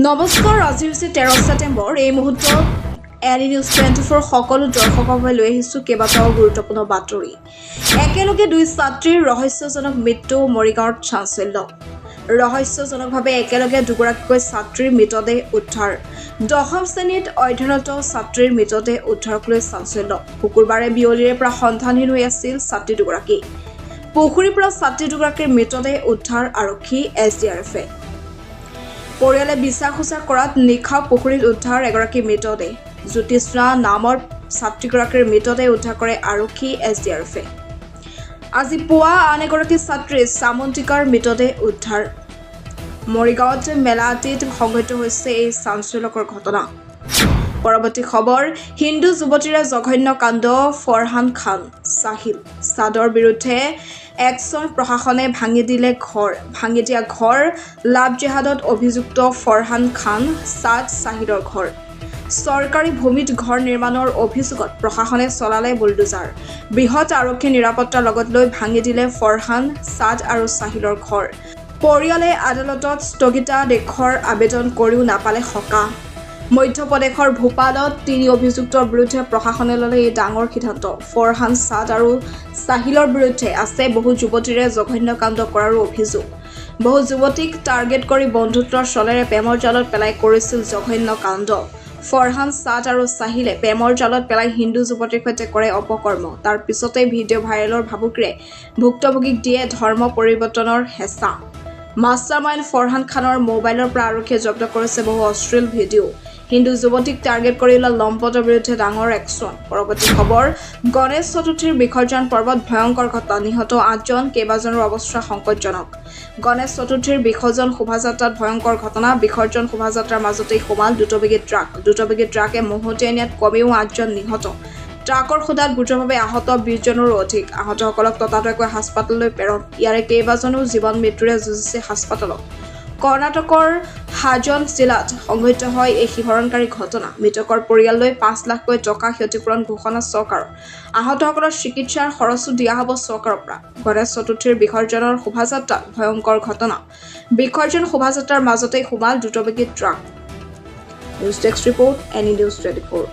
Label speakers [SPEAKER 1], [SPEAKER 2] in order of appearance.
[SPEAKER 1] নমস্কাৰ, আজি হৈছে 13 ছেপ্টেম্বৰ। এই মুহূৰ্তত এনি নিউজ 24 সকলো দৰ্শকৰ বাবে লৈ আহিছোঁ কেইবাটাও গুৰুত্বপূৰ্ণ বাতৰি। একেলগে দুই ছাত্ৰীৰ ৰহস্যজনক মৃত্যু, মৰিগাঁৱত চাঞ্চল্য। ৰহস্যজনকভাৱে একেলগে দুগৰাকীকৈ ছাত্ৰীৰ মৃতদেহ উদ্ধাৰ। দশম শ্ৰেণীত অধ্যয়নৰত ছাত্ৰীৰ মৃতদেহ উদ্ধাৰক লৈ চাঞ্চল্য। শুকুৰবাৰে বিয়লিৰে পৰা সন্ধানহীন হৈ আছিল ছাত্ৰী দুগৰাকী। পুখুৰীৰ পৰা ছাত্ৰী দুগৰাকীৰ মৃতদেহ উদ্ধাৰ আৰক্ষী, এছডিআৰএফে। পৰিয়ালে বিচাৰ খোচাৰ কৰাত নিশা পুখুৰীত উদ্ধাৰ এগৰাকী মৃতদেহ। জ্যোতিষ্ণা নামৰ ছাত্ৰীগৰাকীৰ মৃতদেহ উদ্ধাৰ কৰে আৰক্ষী, এছডিআৰএফে। আজি পুৱা আন এগৰাকী ছাত্ৰী চামন্তিকাৰ মৃতদেহ উদ্ধাৰ। মৰিগাঁৱত মেলাআটিত সংঘটিত হৈছে এই চাঞ্চল্যকৰ ঘটনা। পৰৱৰ্তী খবৰ, হিন্দু যুৱতীৰে জঘন্য কাণ্ড ফৰহান খান, চাহিল চাদৰ বিৰুদ্ধে একশ্যন। প্ৰশাসনে ভাঙি দিলে ঘৰ। ভাঙি দিয়া ঘৰ, লাভ জেহাদত অভিযুক্ত ফৰহান খান, চাদ চাহিলৰ ঘৰ। চৰকাৰী ভূমিত ঘৰ নিৰ্মাণৰ অভিযোগত প্ৰশাসনে চলালে বুলডোজাৰ। বৃহৎ আৰক্ষী নিৰাপত্তাৰ লগত লৈ ভাঙি দিলে ফৰহান, চাদ আৰু চাহিলৰ ঘৰ। পৰিয়ালে আদালতত স্থগিতাদেশৰ আবেদন কৰিও নাপালে সকাহ। মধ্যপ্ৰদেশৰ ভূপালত তিনি অভিযুক্তৰ বিৰুদ্ধে প্ৰশাসনে ল'লে এই ডাঙৰ সিদ্ধান্ত। ফৰহান, চাদ আৰু চাহিলৰ বিৰুদ্ধে আছে বহু যুৱতীৰে জঘন্য কাণ্ড কৰাৰো অভিযোগ। বহু যুৱতীক টাৰ্গেট কৰি বন্ধুত্বৰ চলেৰে প্ৰেমৰ জালত পেলাই কৰিছিল জঘন্য কাণ্ড। ফৰহান, চাদ আৰু চাহিলে প্ৰেমৰ জালত পেলাই হিন্দু যুৱতীৰ সৈতে কৰে অপকৰ্ম। তাৰ পিছতেই ভিডিঅ' ভাইৰেলৰ ভাবুকিৰে ভুক্তভোগীক দিয়ে ধৰ্ম পৰিৱৰ্তনৰ হেঁচা। মাষ্টাৰমাইণ্ড ফৰহান খানৰ মোবাইলৰ পৰা আৰক্ষীয়ে জব্দ কৰিছে বহু অশ্লীল ভিডিঅ'। হিন্দু যুৱতীক টাৰ্গেট কৰি ওলোৱা লম্পটৰ বিৰুদ্ধে ডাঙৰ একশ্যন। পৰৱৰ্তী খবৰ, গণেশ চতুৰ্থীৰ বিসৰ্জন পৰ্বত ভয়ংকৰ ঘটনা। নিহত আঠজন, কেইবাজনৰো অৱস্থা সংকটজনক। গণেশ চতুৰ্থীৰ বিসৰ্জন শোভাযাত্ৰাত ভয়ংকৰ ঘটনা। বিসৰ্জন শোভাযাত্ৰাৰ মাজতেই সোমাল দ্ৰুতবেগী ট্ৰাক। দ্ৰুতবেগী ট্ৰাকে মহতিয়াই নিয়াত কমেও আঠজন নিহত। ট্ৰাকৰ খুন্দাত গুৰুতৰভাৱে আহত 20জনৰো অধিক। আহতসকলক ততাতৈয়াকৈ হাস্পতাললৈ প্ৰেৰণ। ইয়াৰে কেইবাজনো জীৱন মৃত্যুৰে যুঁজিছে হাস্পতালত। কৰ্ণাটকৰ হাজন জিলাত সংঘটিত হয় এই শিহৰণকাৰী ঘটনা। মৃতকৰ পৰিয়াললৈ 5 লাখকৈ টকা ক্ষতিপূৰণ ঘোষণা চৰকাৰৰ। আহতসকলৰ চিকিৎসাৰ খৰচো দিয়া হ'ব চৰকাৰৰ পৰা। গণেশ চতুৰ্থীৰ বিসৰ্জনৰ শোভাযাত্ৰাত ভয়ংকৰ ঘটনা। বিসৰ্জন শোভাযাত্ৰাৰ মাজতেই সোমাল দ্ৰুতবেগী truck. News desk report, any news 24।